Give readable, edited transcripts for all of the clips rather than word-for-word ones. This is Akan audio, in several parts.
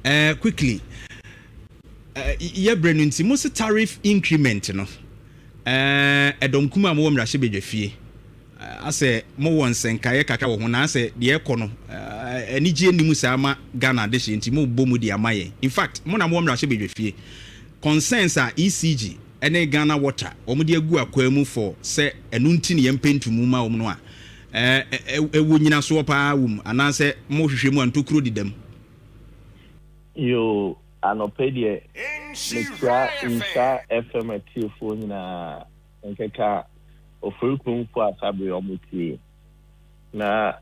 Quickly, yɛbrɛ no nti, mo se tariff increment no, ɛdɔm kum a mowɔ mmarahyɛbadwa fie, asɛ mowɔ nsɛnkaeɛ kakra wɔ ho, na asɛ deɛ ɛkɔ no anigye anim saa ma Ghana adehye, nti mobɔ mu de ama yɛn. In fact, mo na mowɔ mmarahyɛbadwa fie, concerns a ECG ne Ghana Water wɔn de agu akwan mu for sɛ ɛno nti ne yɛmpɛ ntumu ma wɔn no a, ɛwɔ nyinasoɔ paa wɔ mu, anaasɛ mohwehwɛ mu a ntokuro deda mu? Yo, anɔpɛ deɛ mekyia Nhyira FM atiefoɔ nyinaa, nkɛka Oforikuromfoɔ a saa bere ɔmo tie. Na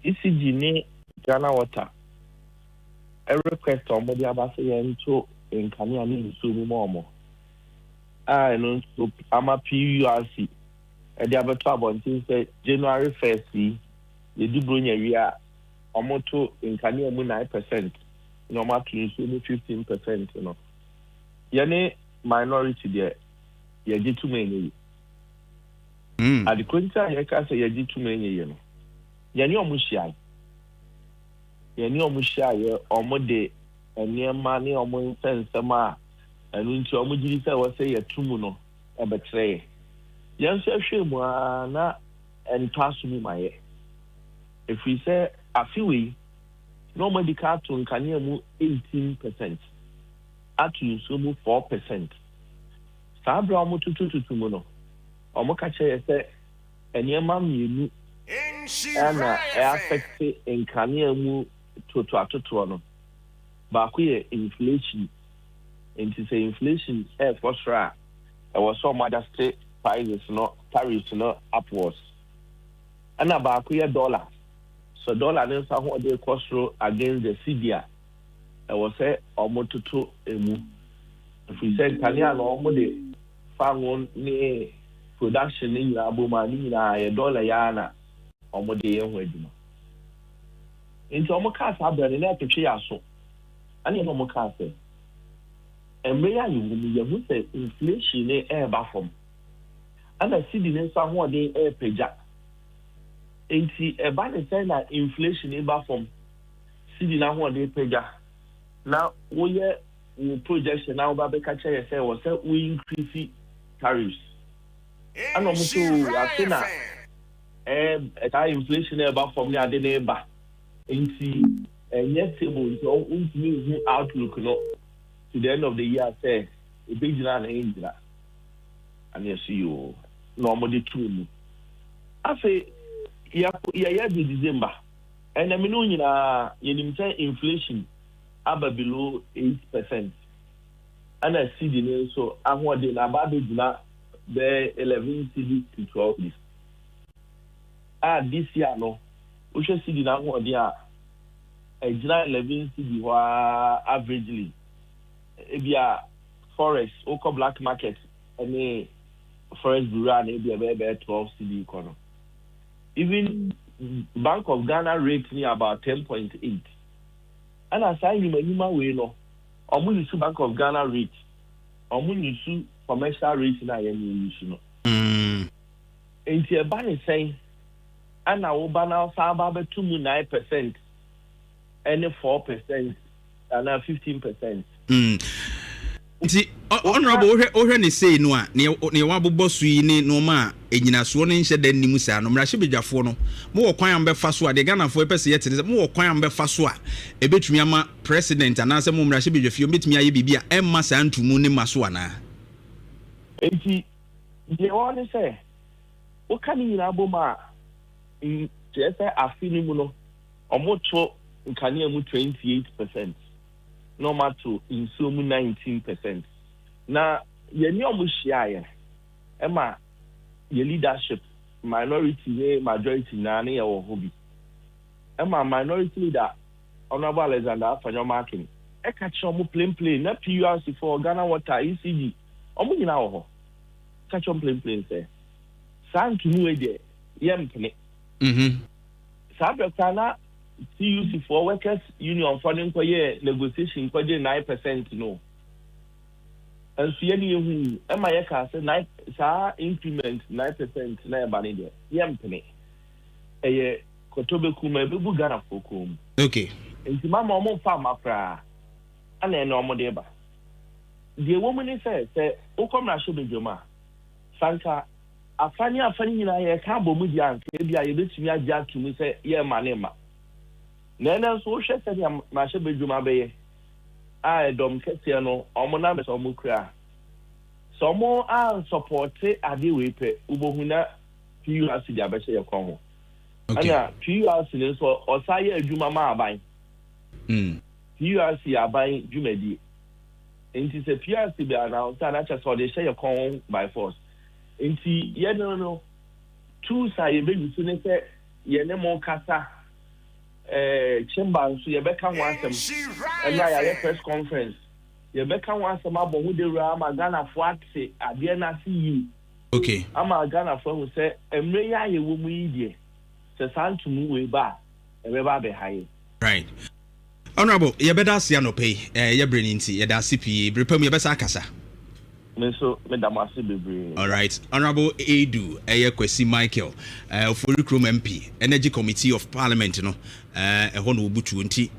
ECG ne Ghana Water request a ɔmo de aba sɛ yɛnto nkanea ne nsuo mu ma ɔmo, a ɛno nso ama PURC ɛde abɛto abɔnten sɛ January 1st yi, yɛdi Buronya wie a, ɔmo to nkanea mu 9% na ɔmo ato nsuo mu 15% no, yɛne minority deɛ, yɛgye tum ɛnyɛ yi. Adekoro nti a yɛka sɛ yɛgye tum ɛnyɛ yi no, yɛne ɔmo hyiaeɛ, ɔmo de nneɛma ne ɔmo nsɛnsɛm a ɛno nti ɔmo gye di sɛ wɔsɛ yɛto mu no ɛbɛkyerɛ yɛ. Yɛn nso ahwɛ mu ara na ɛntɔ aso mu ma yɛ, ɛfiri sɛ afe wei na ɔmo adi ka ato nkanea mu 18%, ato nsuo mu 4%. Saa abere a ɔmo tutututu mu no, ɔmo ka kyerɛ yɛ sɛ nneɛma mmienu ɛna ɛaffect nkanea mu toto atotoɔ no. Baako yɛ inflation, nti sɛ inflation ɛɛkɔ soro a, ɛwɔ sɛ ɔmo adjust prices no, tariffs no upwards. Ɛna baako yɛ dollar. So dollar ne nsa ahoɔden kɔ soro against the cedi a, ɛwɔ sɛ ɔmo toto emu, ɛfiri sɛ nkanea na ɔmo de fango ne production ne nyinaa bɔ mu a, ne nyinaa yɛ dollar yɛ ara na ɔmo de yɛ ho adwuma. Nti ɔmo kaa saa abirɛ no na ɛtwetwe yɛ aso, ɛna ɛna ɔmo kaa sɛ mmerɛ yi a yɛwɔ mu, yɛhu sɛ inflation ne ɛɛba fam, ɛna cedi ne nso ahoɔden ɛɛpagya. Nti ɛba ne sɛ na inflation ne ba fam, cedi n'ahoɔden pagya, na woyɛ wo projection na woba bɛka kyerɛ yɛ sɛ wɔ sɛ wo increase tariffs. Ɛna ɔmo so ase na ɛɛ saa inflation ɛɛba fam ne ade ne ba, nti ɛnyɛ stable, nti ɔntumi nhu outlook no to the end of the year sɛ ebegyina na ɛngyina. Ɛna ɛso yi o na ɔmo de tuu mu. Afei yɛyɛ de December, ɛnna mi no nyinaa yɛnim sɛ inflation aba below 8%, ɛna cedi ne nso ahoɔden na aba abɛgyina bɛyɛ 11 cedi to 12 cedis. A this year no, wohwɛ cedi n'ahoɔden a ɛgyina 11 cedi hɔ ara averagely. Ebi a forex, wokɔ black market ɛne forex bureau a, na ebi ɛbɛyɛ 12 cedi kɔ no. Even Bank of Ghana rate ni about 10.8. Ɛna saa nnwuma wei no, ɔmo use Bank of Ghana rate, ɔmo use commercial rate na yɛn use no. Nti ɛba ne sɛn ɛna woba na ɔsan ba abɛto mu 9% ɛne 4% anaa 15%? Nti honorable, wohwɛ ne sei no a, neɛ wabobɔ so yi ne nneɛma a ɛnyinasoɔ no nhyɛ da nnim saa no, mmarahyɛbadwafoɔ no, mowɔ kwan a mobɛfa so a, deɛ Ghanafoɔ ɛpɛ sɛ yɛte ne sɛ mowɔ kwan a mobɛfa so a ɛbɛtumi ama president anaasɛ mo mmarahyɛbadwafie mobɛtumi ayɛ biribi a ɛmma saa ntomu ne ma so anaa? Nti deɛ wɔn ne sɛ woka ne nyinaa bɔ mu a, kyerɛ sɛ afe no mu no, ɔmo to nkanea mu 28% na ɔmo ato nsuo mu 19%. Na yɛne ɔmo hyiaeɛ, ɛma yɛ leadership, minority ne majority nyinaa ne yɛwɔ hɔ bi, ɛma minority leader, Honourable Alexander Afenyo Markin, ɛka kyerɛ ɔmo plain plain, na PURC for Ghana Water, ECG, ɔmo nyinaa wɔ hɔ, ka kyerɛ ɔmo plain plain sɛ saa ntumu wei deɛ, yɛmpene. Saa bɛ koraa na TUC for workers union fɔ ne nkɔyɛ negotiation nkɔgye 9% no nso, yɛne yɛhu ɛma yɛka sɛ nine, saa increment 9% na ɛba ne deɛ, yɛmpene. Ɛyɛ kɔtɔbɛku ma ɛbɛbu Ghanafoɔ kɔn mu. Nti mama ɔmo mfa ama koraa. Ɛna ɛne ɔmo de ba. Deɛ ɛwɔ mu ne sɛ, sɛ wokɔ mmarahyɛbadwam a, sanka afa ne afa no nyinaa yɛka abɔ mu deɛ, anka ebi a yɛbɛtumi agye ato mu sɛ yɛmma ne mma. Na ɛnɛ nso, wohwɛ sɛdeɛ mmarahyɛbadwam abɛyɛ a, ɛdɔm kɛseɛ no, ɔmo nam sɛ ɔmo kura sɛ ɔmo ansupport adeɛ wei pɛ, wobɛhu na PURC de abɛhyɛ yɛ kɔn ho. Ɛna PURC no nso, ɔsa yɛ adwuma ma aban. PURC yɛ aban dwumadie, nti sɛ PURC bɛ announce a, na kyerɛ sɛ ɔde hyɛ yɛ kɔn by force. Nti yɛn no, tools a yɛbɛyi so ne sɛ yɛne mo kasa chamber nso, yɛbɛka ho asɛm. Ɛna yɛayɛ press conference, yɛbɛka ho asɛm abɔ ho dewura ama Ghanafoɔ ate adeɛ no ase yie, ama Ghanafoɔ ahu sɛ mmerɛ yi a yɛwɔ mu yi deɛ, sɛ saa ntomu wei ba a, ɛbɛba abɛha yɛ. Right. Honorable, yɛbɛda ase anɔpɛ yi. Yɛbrɛ no nti, yɛda ase pii. Bere pa mu yɛbɛsa akasa. Me nso meda mo ase bebree. Alright. Honorable Aidoo ɛyɛ Kwasi Michael, Ofori Kurom MP, Energy Committee of Parliament no, ɛhɔ na wɔbutuo nti